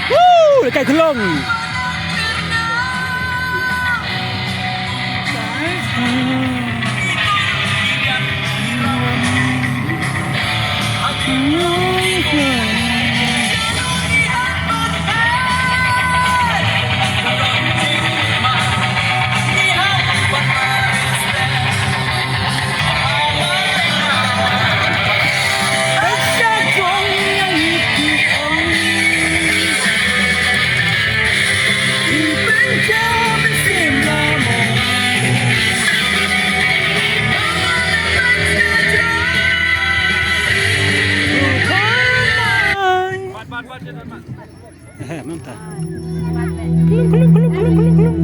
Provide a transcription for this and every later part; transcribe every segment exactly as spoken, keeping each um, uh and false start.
Woo! Lehkai khlong. Eh, mynta. Klung, klung, klung, klung, klung, klung.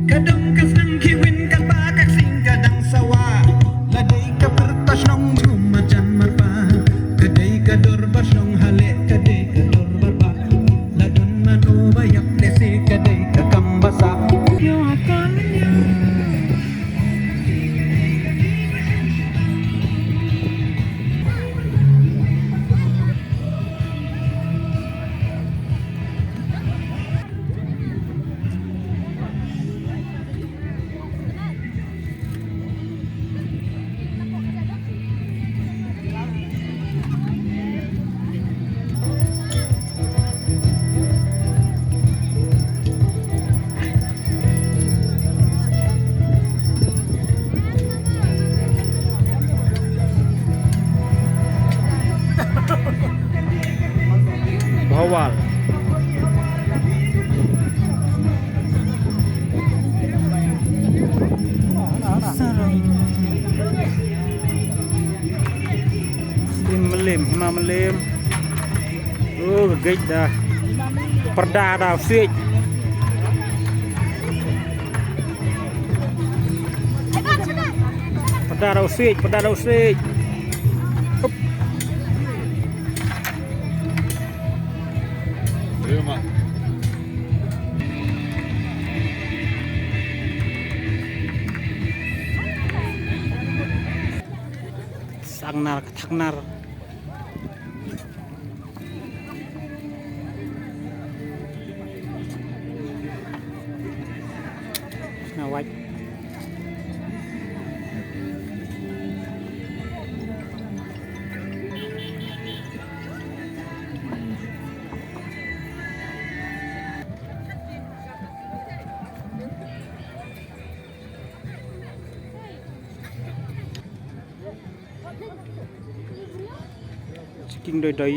Ka dong ka snam ki win ka ba ka sing ka dang sawa. La dei ka pyrta shnong brum marjan marpa. Ka dei ka dorbar shnong hale ka dei ka dorbar ba. La don mano ba ïap lehse ka dei ka kam ba sah. Bhawal. Im Mylliem, Hima Mylliem. Oh, ka gate da. Pyrda da, siej. Pyrda Rowsiej, Pyrda Rowsiej. Hup. Sangnar ka thangnar. Na wait. Jingkieng doi doi.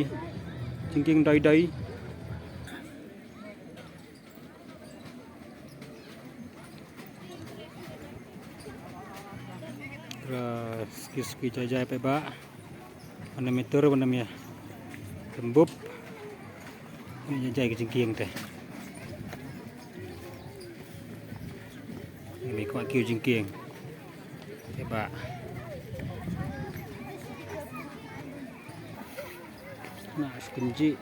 Jingkieng doi doi. Ra ski ski jai jai pe ba. Wan ym ïa tur, wan ym ïa tymbup. Wan ïa jai ka jingkieng te. Wan ym ïa kwah kiew jingkieng. Te ba. Na skin ji.